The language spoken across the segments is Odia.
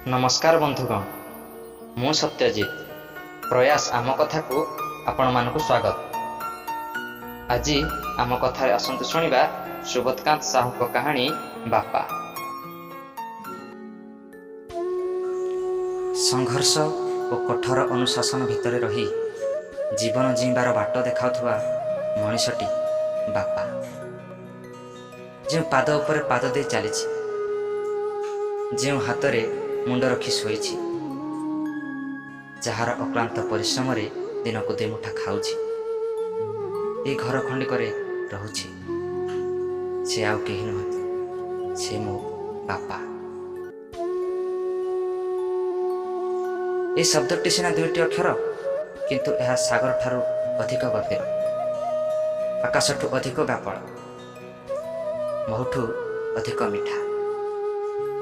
ନମସ୍କାର ବନ୍ଧୁଗଣ, ମୁଁ ସତ୍ୟଜିତ। ପ୍ରୟାସ ଆମ କଥାକୁ ଆପଣମାନଙ୍କୁ ସ୍ୱାଗତ। ଆଜି ଆମ କଥାରେ ଆସନ୍ତୁ ଶୁଣିବା ସୁବୋଧକାନ୍ତ ସାହୁଙ୍କ କାହାଣୀ ବାପା। ସଂଘର୍ଷ ଓ କଠୋର ଅନୁଶାସନ ଭିତରେ ରହି ଜୀବନ ଜିଇଁବାର ବାଟ ଦେଖାଉଥିବା ମଣିଷଟି ବାପା, ଯେଉଁ ପାଦ ଉପରେ ପାଦ ଦେଇ ଚାଲିଛି, ଯେଉଁ ହାତରେ ମୁଣ୍ଡ ରଖି ଶୋଇଛି, ଯାହାର ଅକ୍ଳାନ୍ତ ପରିଶ୍ରମରେ ଦିନକୁ ଦୁଇମୁଠା ଖାଉଛି, ଏଇ ଘର ଖଣ୍ଡିକରେ ରହୁଛି, ସେ ଆଉ କେହି ନୁହନ୍ତି, ସେ ମୋ ବାପା। ଏ ଶବ୍ଦଟି ସିନା ଦୁଇଟି ଅକ୍ଷର, କିନ୍ତୁ ଏହା ସାଗର ଠାରୁ ଅଧିକ ଗଭୀର, ଆକାଶଠୁ ଅଧିକ ବ୍ୟାପଳ, ମହୁଠୁ ଅଧିକ ମିଠା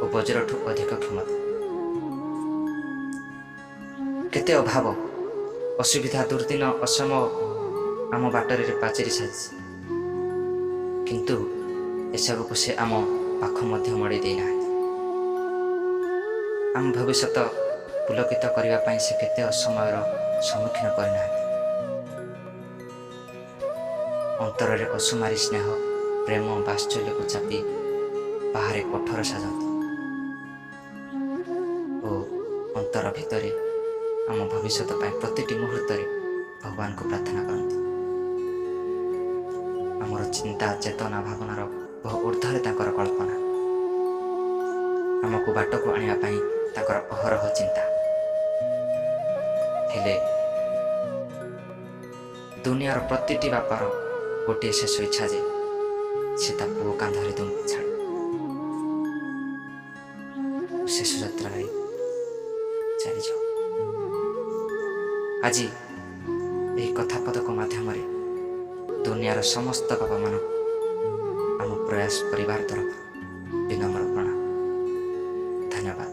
ଓ ବଜ୍ରଠୁ ଅଧିକ କ୍ଷମତା। କେତେ ଅଭାବ, ଅସୁବିଧା, ଦୁର୍ଦିନ, ଅସମ ଆମ ବାଟରେ ପାଚେରୀ ସାଜିଛି, କିନ୍ତୁ ଏସବୁକୁ ସେ ଆମ ପାଖ ମଧ୍ୟ ମଡ଼େଇ ଦେଇନାହାନ୍ତି। ଆମ ଭବିଷ୍ୟତ ପୁଲକିତ କରିବା ପାଇଁ ସେ କେତେ ଅସମୟର ସମ୍ମୁଖୀନ କରିନାହାନ୍ତି। ଅନ୍ତରରେ ଅସୁମାରୀ ସ୍ନେହ, ପ୍ରେମ, ବାତ୍ସଲ୍ୟକୁ ଚାପି ବାହାରେ କଠୋର ସାଜନ୍ତି ଓ ଅନ୍ତର ଭିତରେ ଆମ ଭବିଷ୍ୟତ ପାଇଁ ପ୍ରତିଟି ମୁହୂର୍ତ୍ତରେ ଭଗବାନଙ୍କୁ ପ୍ରାର୍ଥନା କରନ୍ତି। ଆମର ଚିନ୍ତା, ଚେତନା, ଭାବନାର ବହୁ ଉର୍ଦ୍ଧ୍ୱରେ ତାଙ୍କର କଳ୍ପନା। ଆମକୁ ବାଟକୁ ଆଣିବା ପାଇଁ ତାଙ୍କର ଅହରହ ଚିନ୍ତା। ହେଲେ ଦୁନିଆର ପ୍ରତିଟି ବାପାର ଗୋଟିଏ ଶେଷ ଇଚ୍ଛା ଯେ ସେ ତା ପୁଅ କାନ୍ଧରେ ଦୁନିଆ ଛାଡ଼ୁ, ଶେଷ ଯାତ୍ରାରେ ଚାଲିଯାଉ। ଆଜି ଏହି କଥାପଦକ ମାଧ୍ୟମରେ ଦୁନିଆର ସମସ୍ତ ବାପାମାନଙ୍କୁ ଆମ ପ୍ରୟାସ ପରିବାର ତରଫରୁ ବିନମ୍ର ପ୍ରଣାମ, ଧନ୍ୟବାଦ।